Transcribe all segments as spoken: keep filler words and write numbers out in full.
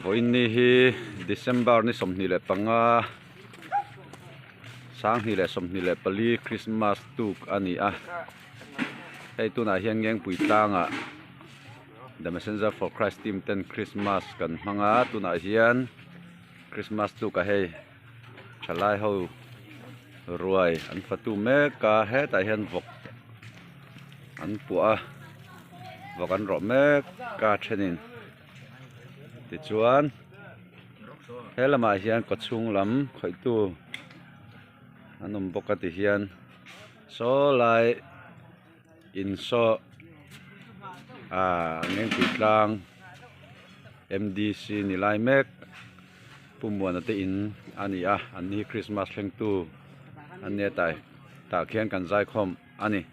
Vawiin ni hi December ni sawmhnih le panga, sanghnih le sawmhnih le pali Christmas tuk a ni a. Hei tunah hian Ngengpui tlangah The Messenger for Christ team ten Christmas kan hmang a, tunah hian Christmas tuk a hei ṭhalai ho ruai an fatu mek a, hetah hian vawk an puah a, vawk an rawh mek a ṭhenin. Tichuan, he lamah hian kawchhung lam khawihtu an awm bawk a ti hian, saw lai in saw, a, Ngengpui tlang M D C ni lai mek Pu Muana te in a ni a, an ni Christmas thlengtu an nia, tah khian kan zai khawm a ni.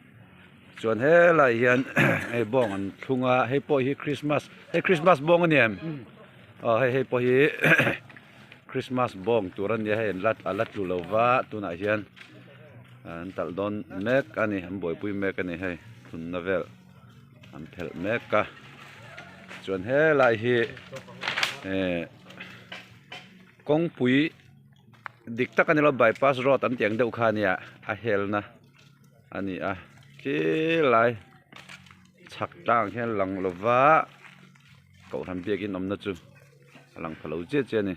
Chuan helai hian hei bawng an thlung a, hei pawh hi Christmas, hei Christmas bawng a ni em? Aw, hei, hei pawh hi Christmas bawng tur a nia, hei an la, a la tlu lo va, tunah hian an talh dawn mek a ni, an buaipui mek a ni, hei thlunna vel an phelh mek a. Chuan helai hi, eh, kawngpui dik tak a ni lo, bypass road an tih ang deuh kha a nia, a helna a ni a, khi lai chhak tlang hian lang lo va, Kohhran biak in awmna chu a lang pha lo chiah chiah a ni.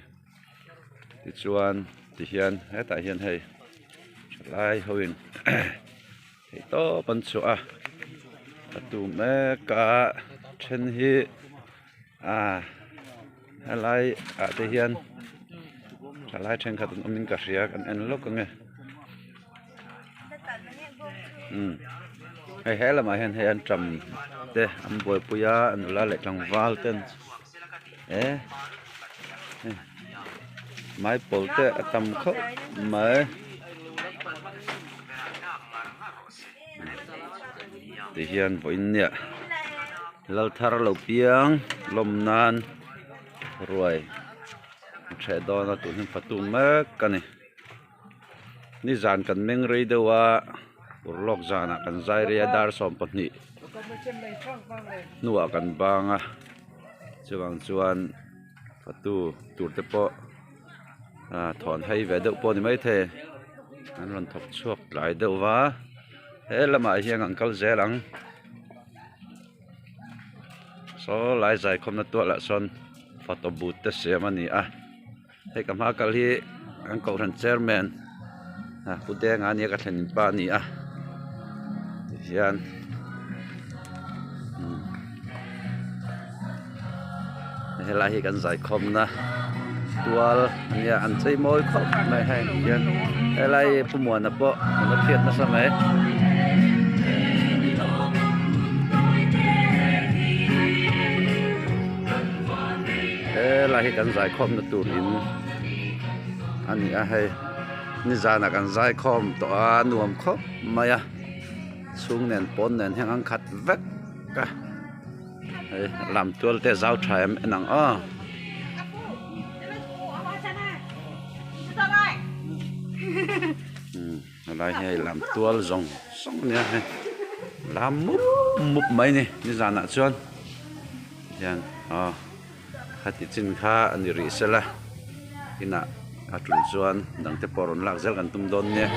Tichuan, ti hian, hetah hian hei ṭhalai hoin hei tawp an chhuah a, a tu mek a, ṭhen hi, a, helai ah te hian ṭhalai ṭhenkhat an awmin ka hria, kan en lawk ang e. Hmm. Hei, he lamah hian hei an ṭam te an buaipui a, an nula leh tlangval ten. E, e. Mai pawl te a tam khawp mai. Ti hian vawiin nia, Lalthar lo piang lawm nan ruai ṭhe dawn a, tu hian fatu mek a ni. Nizan kan meng rei deuh a, urlawk zanah kan zai rei a, dar sawm pahnih hnuah kan bang a, chuvang chuan fatu tur te pawh, a, thawn hei ve deuh pawh ni mai thei, an rawn thawk chhuak tlai deuh va, he lamah hian an kal zel ang. Saw lai zai khawmna tualah sawn photo booth te siam a ni a. Hei ka hma kal hi an Kohhran chairman, a, Pu Denga nia ka thlen in pa a ni a. Ti hian, hmm. Helai hi kan zai khawmna tual a nia, an chei mawi khawp mai hei hian. Helai Pu Muana pawh a lo thiat nasa mai. Helai hi kan zai khawmna tur in a ni a, hei nizanah kan zai khawm tawh a, nuam khawp mai a, chhung nen pawn nen hian an khat vek a. Hei, lam tual te zau ṭha em en ang aw. Hmm, a lai hi lam tual zawng zawng a nia hei. Lam mup mup mai ni, nizanah chuan. Hian, aw, khati chin kha a ni rih sela. Inah a tul chuan dangte pawh rawn lak zel kan tum dawn nia.